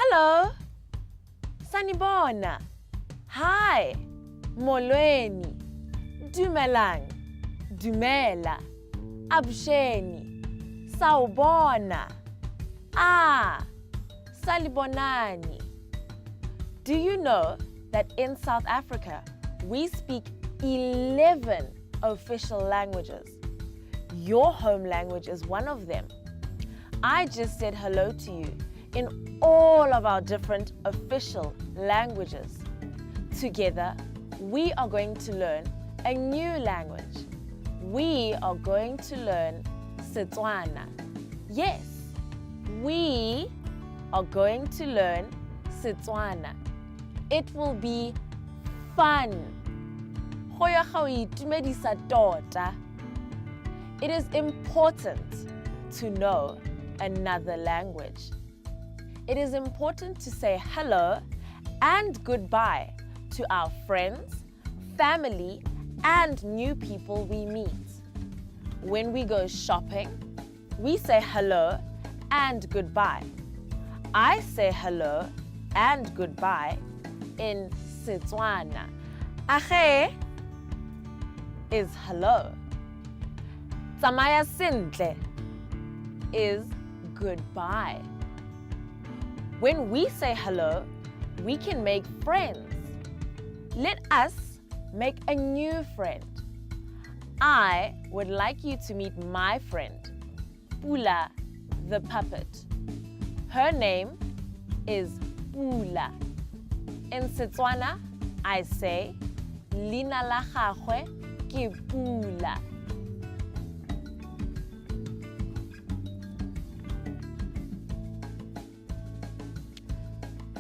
Hello. Sanibona. Hi. Molweni. Dumelang. Dumela. Avuxeni. Sawubona. Ah. Salibonani. Do you know that in South Africa we speak 11 official languages? Your home language is one of them. I just said hello to you in all of our different official languages. Together, we are going to learn a new language. We are going to learn Setswana. Yes, we are going to learn Setswana. It will be fun. Go ya ga o itumedisa tota. It is important to know another language. It is important to say hello and goodbye to our friends, family, and new people we meet. When we go shopping, we say hello and goodbye. I say hello and goodbye in Setswana. Age is hello. Tsamaya sentle is goodbye. When we say hello, we can make friends. Let us make a new friend. I would like you to meet my friend, Pula the puppet. Her name is Pula. In Setswana, I say, Leina la gagwe ke Pula.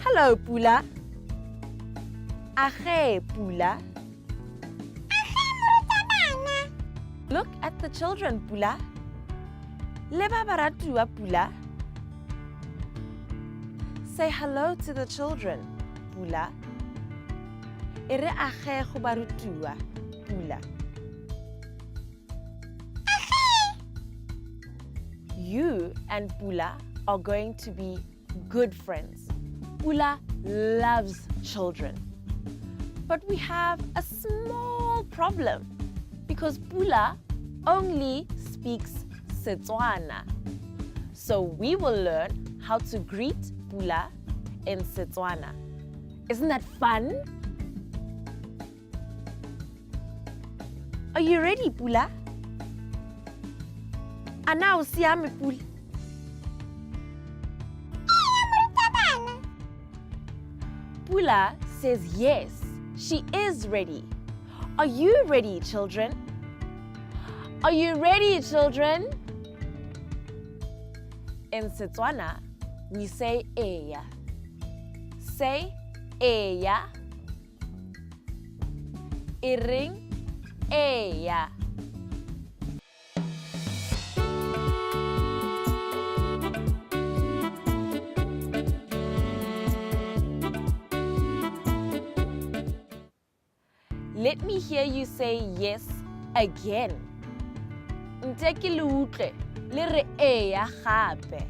Hello, Pula. Age, Pula. Age, morutabana. Look at the children, Pula. Leba baratuwa, Pula. Say hello to the children, Pula. E re age go barutiwa, Pula. Age. You and Pula are going to be good friends. Pula loves children. But we have a small problem because Pula only speaks Setswana. So we will learn how to greet Pula in Setswana. Isn't that fun? Are you ready, Pula? A na o siame, Pula? Eya, morutabana. Pula says yes, she is ready. Are you ready, children? Are you ready, children? In Setswana, we say eya. Say eya. E reng eya. Let me hear you say yes again. Nte ke le utlwe le re eya gape.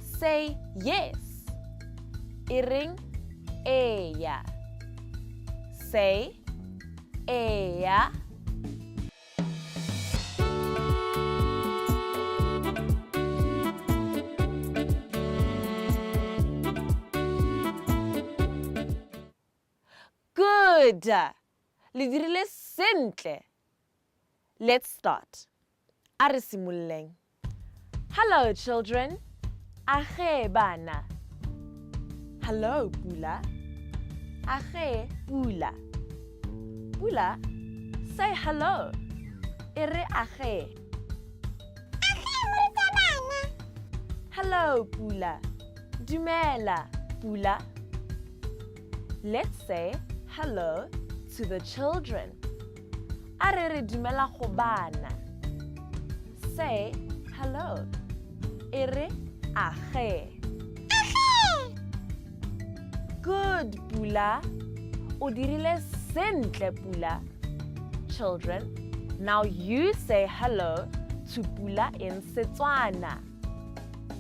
Say yes. E reng eya. Say eya. Good. Le dirile sentle. Let's start. A re simololeng. Hello, children. Age bana. Hello, Pula. Age Pula. Pula, say hello. E re age. Age, morutabana. Hello, Pula. Dumela, Pula. Let's say hello to the children. A re re dumela go bana. Say hello. E re age. Age. Good, Pula. O dirile sentle, Pula. Children, now you say hello to Pula in Setswana.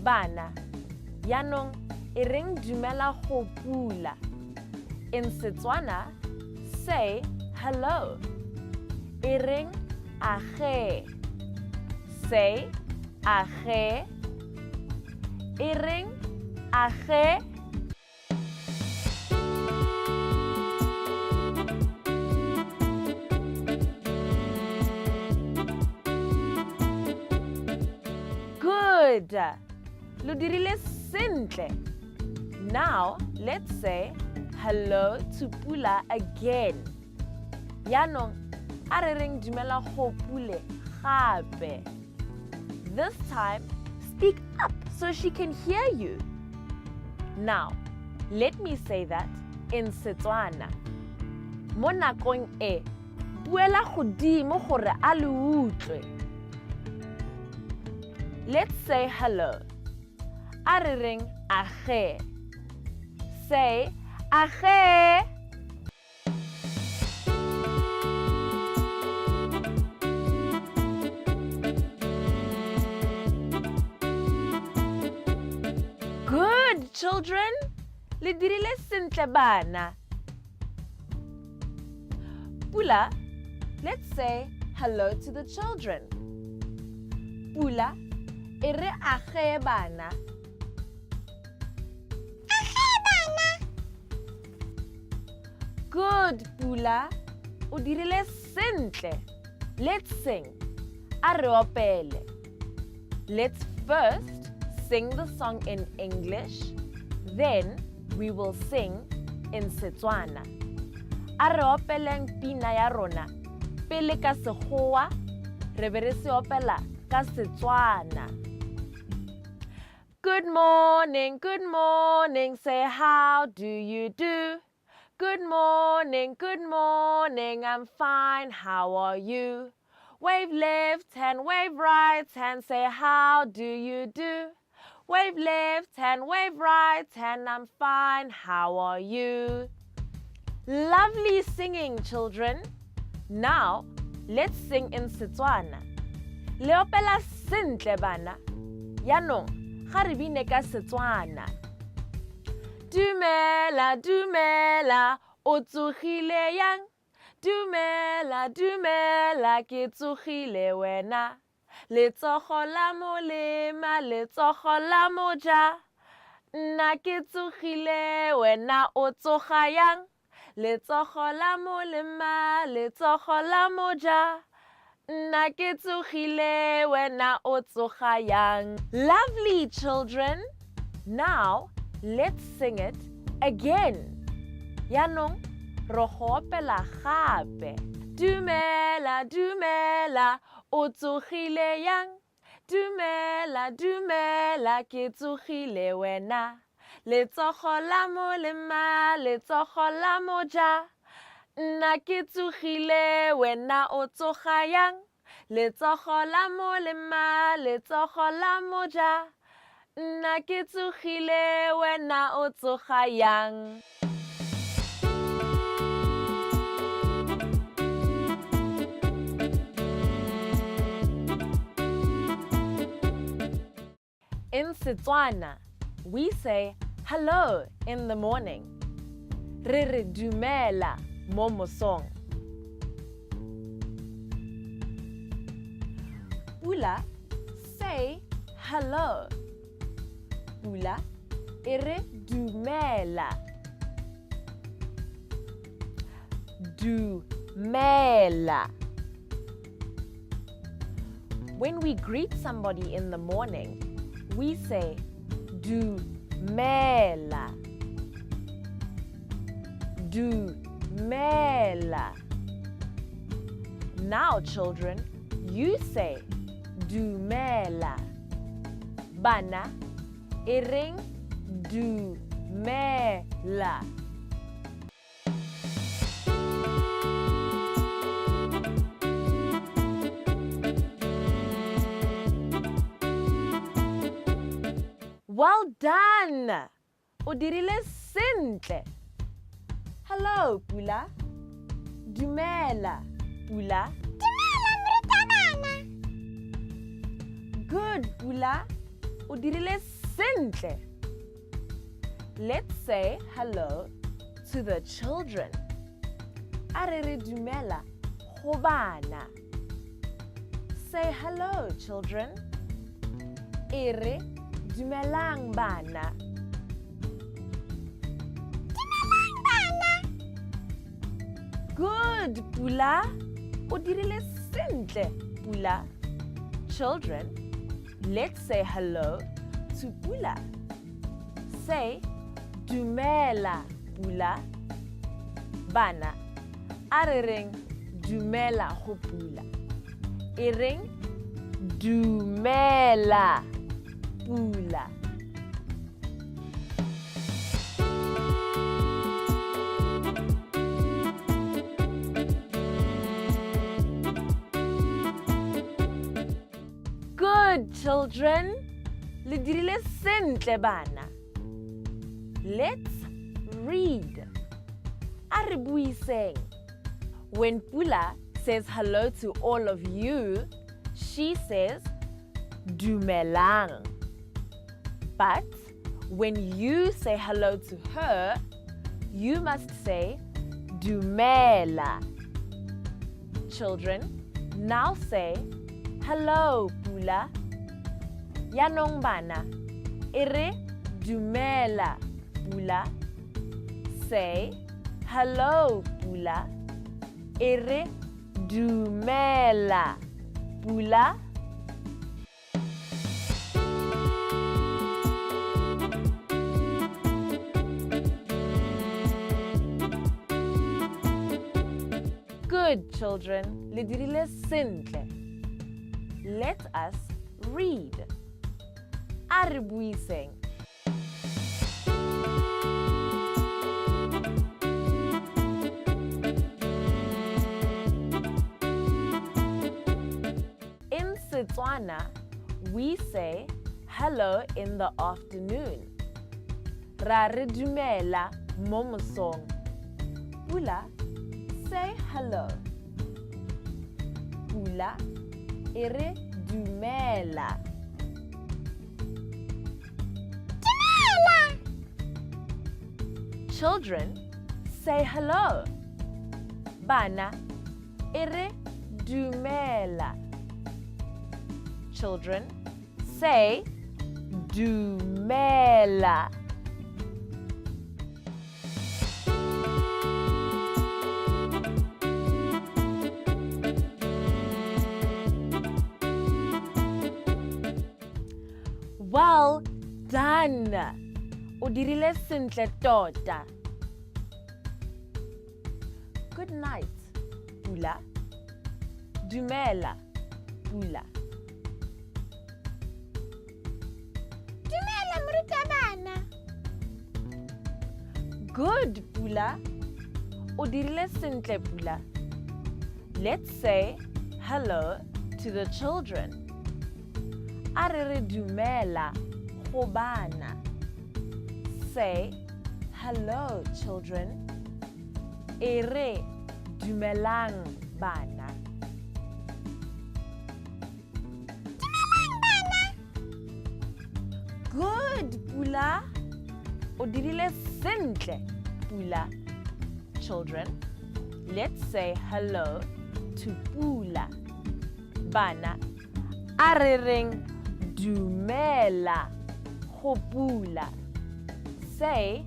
Bana, yanong E reng dumela go Pula. In Setswana, say hello. E reng age. Say age. E reng age. Good. Lo dirile sentle. Now, let's say hello to Pula again. Yaanong, a re reng dumela go Pule gape. This time, speak up so she can hear you. Now, let me say that in Setswana. Mo nakong e, buela godimo gore a le utlwe. Let's say hello. A re reng age. Say age. Good, children. Le dirile sentle bana. Pula, let's say hello to the children. Pula, e re age bana. Age bana. Good, Pula. O dirile sentle. Let's sing. A re opele. Let's first sing the song in English, then we will sing in Setswana. A re opeleng pina ya rona pele ka Sekgowa, re be re se opela ka Setswana. Good morning, say how do you do? Good morning, I'm fine, how are you? Wave left hand, wave right hand, say how do you do? Wave left hand, wave right hand, I'm fine, how are you? Lovely singing, children. Now, let's sing in Setswana. Le opela sentle bana. Yaanong, ga re bine ka Setswana. Dumela, dumela, o tsogile yang? Dumela, dumela, ke tsogile wena. Letsogo la molema, letsogo la moja. Nna ke tsogile, wena o tsoga yang? Letsogo la molema, letsogo la moja. Nna ke tsogile, wena o tsoga yang? Lovely, children. Now, let's sing it again. Yaanong, re go opela gape. Dumela, dumela, o tsogile yang? Dumela, dumela, ke tsogile wena. Letsogo la molema, letsogo la moja. Nna ke tsogile, wena o tsoga yang? Letsogo la molema, letsogo la moja. Nna ke tsogile, wena o tsoga yang? In Setswana, we say hello in the morning. Re re dumela mo mosong. Pula, say hello. Pula, e re dumela. Dumela. When we greet somebody in the morning, we say dumela. Dumela. Now, children, you say dumela. Bana, e reng dumela. Well done! O dirile sentle. Hello, Pula. Dumela, Pula. Dumela, morutabana. Good, Pula. O dirile sentle. Let's say hello to the children. A re re dumela go bana. Say hello, children. E re dumelang bana. Dumelang bana. Good, Pula. O dirile sentle, Pula. Children, let's say hello to Pula. Say dumela, Pula. Bana, a re reng dumela go Pula. E reng dumela, Pula. Good, children. Le dirile sentle, bana. Let's read. A re buiseng. When Pula says hello to all of you, she says dumelang. But when you say hello to her, you must say dumela. Children, now say hello, Pula. Yanong bana, e re dumela, Pula. Say hello, Pula. E re dumela, Pula. Good, children. Le dirile sentle. Let us read. A re buiseng. In Setswana, we say hello in the afternoon. Ra re dumela mo mosong. Pula, say hello. Pula, e re dumela. Dumela. Children, say hello. Bana, e re dumela. Children, say dumela. Well done. O dirile sentle tota. Good night, Pula. Dumela, Pula. Dumela morutabana. Good, Pula. O dirile sentle, Pula. Let's say hello to the children. A re re dumela go bana. Say hello, children. E re dumelang bana. Dumelang bana. Good, Pula. O dirile sentle, Pula. Children, let's say hello to Pula. Bana, a re reng dumela go Pula. Say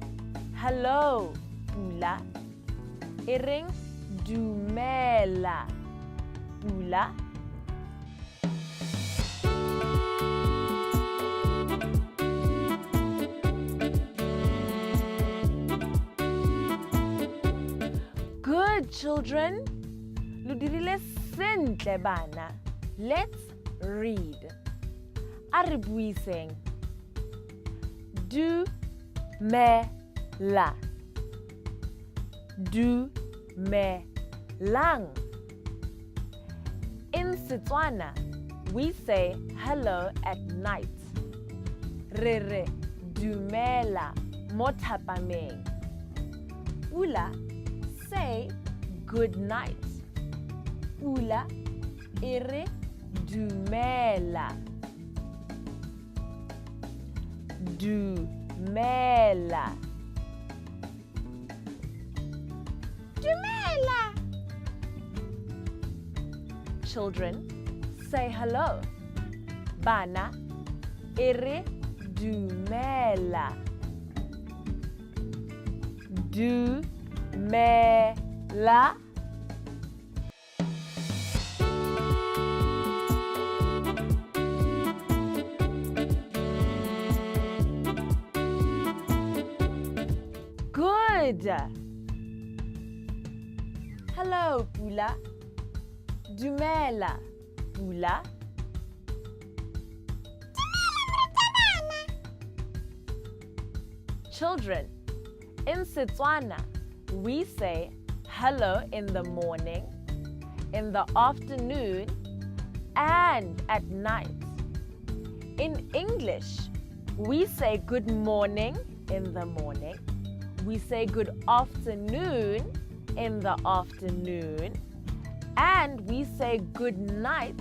hello, Pula. E reng dumela, Pula. Good, children. Lo dirile sentle, bana. Let's read. A re buiseng. Dumela. Dumelang. In Setswana, we say hello at night. Re re dumela mo thapameng. Pula, say good night. Pula, e re dumela. Dumelang. Dumela. Dumela. Children, say hello. Bana, ere dumela. Dumela. Good. Hello, Pula. Dumela, Pula. Dumela morutabana. Children, in Setswana, we say hello in the morning, in the afternoon, and at night. In English, we say good morning in the morning, we say good afternoon in the afternoon, and we say good night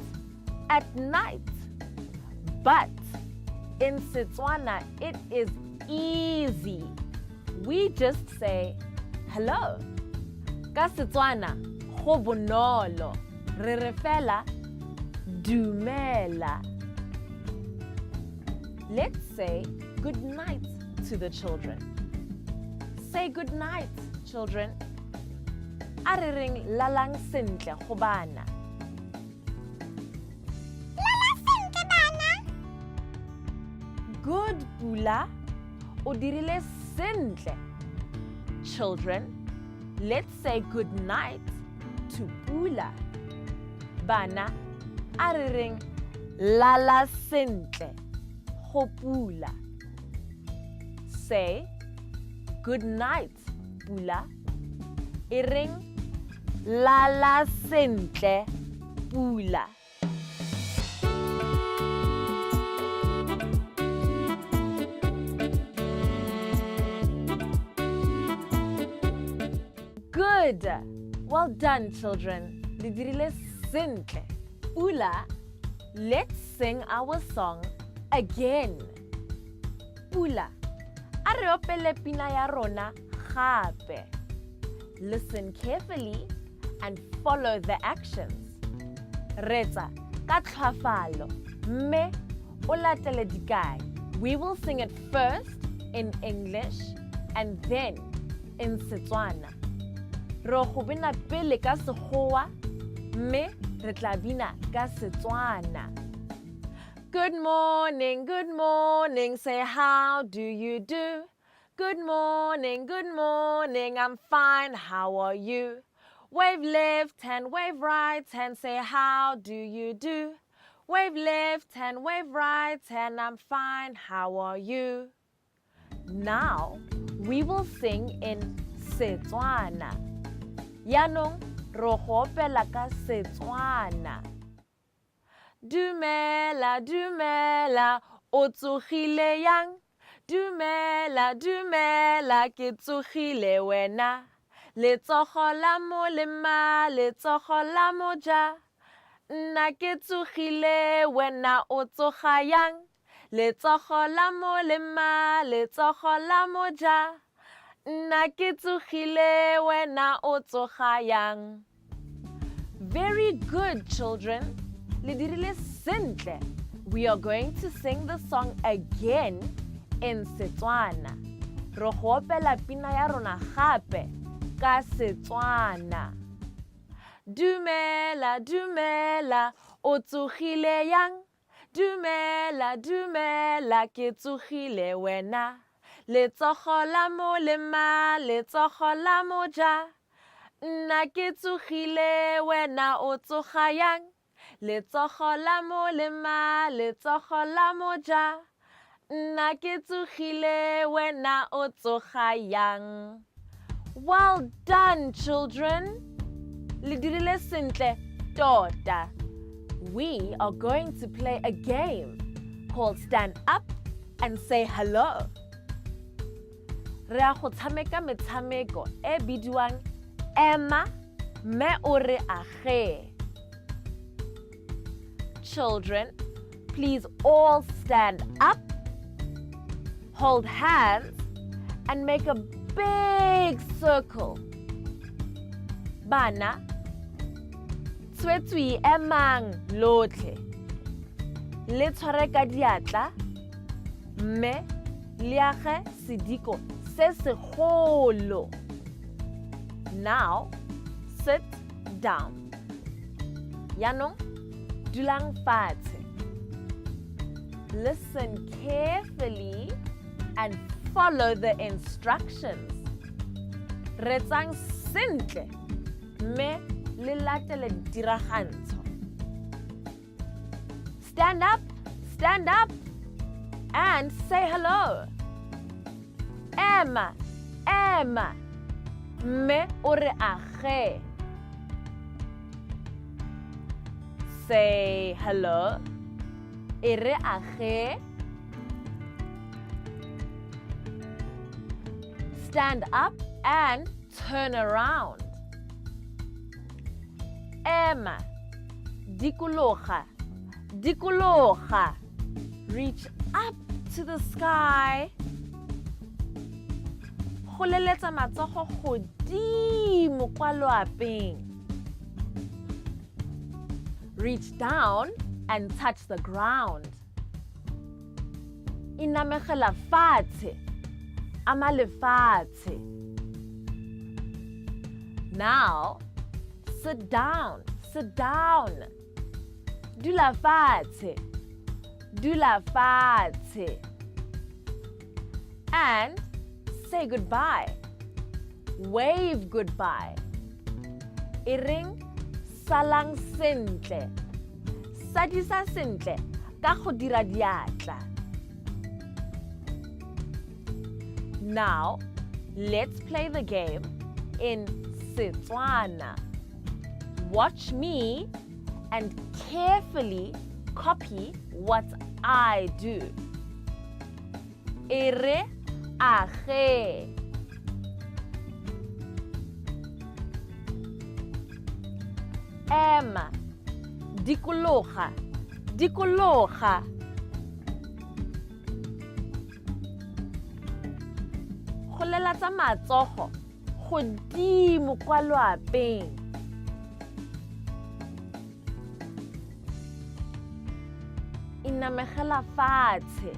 at night. But in Setswana, it is easy. We just say hello. Ka Setswana, go bonolo. Re re fela dumela. Let's say good night to the children. Say good night, children. A re reng lalang sentle go bana. Lala sentle bana. Good, Pula. O dirile sentle. Children, let's say good night to Pula. Bana, a re reng lala sentle go Pula. Say good night, Pula. E reng lala sentle, Pula. Good. Well done, children. Le dirile sentle. Pula, let's sing our song again. Pula, a re opele pina ya rona gape. Listen carefully and follow the actions. Retsa ka tlhwafalo mme o latele dikai. We will sing it first in English and then in Setswana. Re go bina pele ka Sekgowa mme re tla bina ka Setswana. Good morning, say how do you do? Good morning, I'm fine, how are you? Wave left hand, wave right hand, say how do you do? Wave left hand, wave right hand, I'm fine, how are you? Now we will sing in Setswana. Yaanong re go opela ka Setswana. Dumela, dumela, o tsogile yang? Dumela, dumela, ke tsogile wena. Letsogo la molema, letsogo la moja. Nna ke tsogile, wena o tsoga yang? Letsogo la molema, letsogo la moja. Nna ke tsogile, wena o tsoga yang? Very good, children. Le dirile sentle. We are going to sing the song again in Setswana. Re go opela pina ya rona gape ka Setswana. Dumela, dumela, o tsogile yang? Dumela, dumela, ke tsogile wena. Letsogo la molema, letsogo la moja. Nna ke tsogile, wena o tsoga yang? Letsogo la molema, letsogo la moja. Nna ke tsogile, wena o tsoga yang? Well done, children. Le dirile sentle tota. We are going to play a game called Stand Up and Say Hello. Re ya go tshameka metshameko e bidiwang Ema mme o re age. Children, please all stand up. Hold hands and make a big circle. Bana, tswetswe emang lotlhe. Le tshware ka diatla mme le age sediko se segolo. Now, sit down. Yaanong, dulang fatshe. Listen carefully and follow the instructions. Reetsang sentle mme le latele ditiragantsho. Stand up, stand up and say hello. Ema, ema mme o re age. Say hello. E re age. Stand up and turn around. Ema, dikologa, dikologa. Reach up to the sky. Goleletsa matsogo godimo kwa loapeng. Reach down and touch the ground. Inamegela fatshe, ama lefatshe. Now, sit down, sit down. Dula fatshe, dula fatshe. And say goodbye. Wave goodbye. E reng salang sentle. Sadisa sentle ka go dira diatla. Now, let's play the game in Setswana. Watch me and carefully copy what I do. E re age. Ema, dikologa, dikologa. Golelatsa matsogo godimo kwa loapeng. Inamegela fatshe,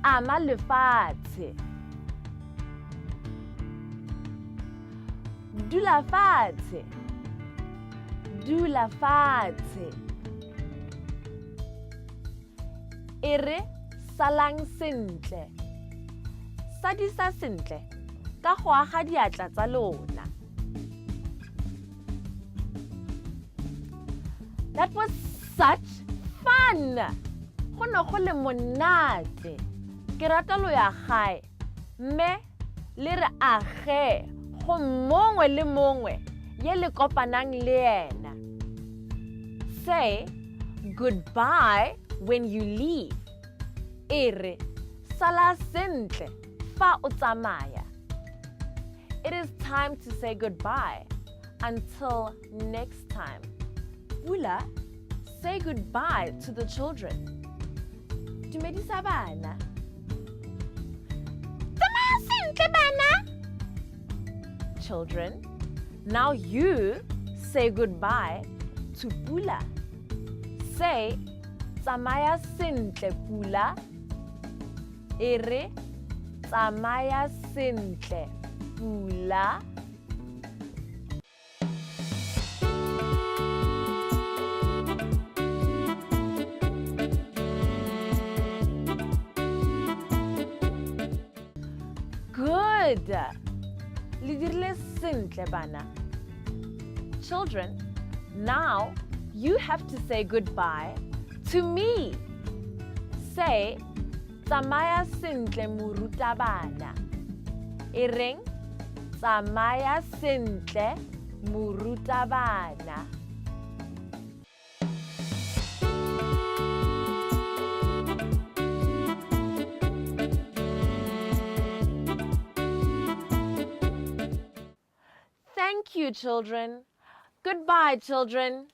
ama lefatshe. Dula fatshe, dula fatshe. E re salang sentle. Sadisa sentle ka go aga diatla tsa lona. That was such fun! Go ne go le monate. Ke rata lo ya gae mme le re age go mongwe le mongwe ye le kopanang le ena. Say goodbye when you leave. E re sala sentle fa o tsamaya. It is time to say goodbye. Until next time. Pula, say goodbye to the children. Dumedisa bana. Tsamaya sentle bana. Children, now you say goodbye to Pula. Say, tsamaya sentle Pula. E re, tsamaya sentle Pula. Good. Le dirile sentle bana. Children, now you have to say goodbye to me. Say, tsamaya sentle morutabana. E reng, tsamaya sentle morutabana. Thank you, children. Goodbye, children.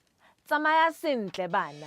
Tsamaya sentle bana.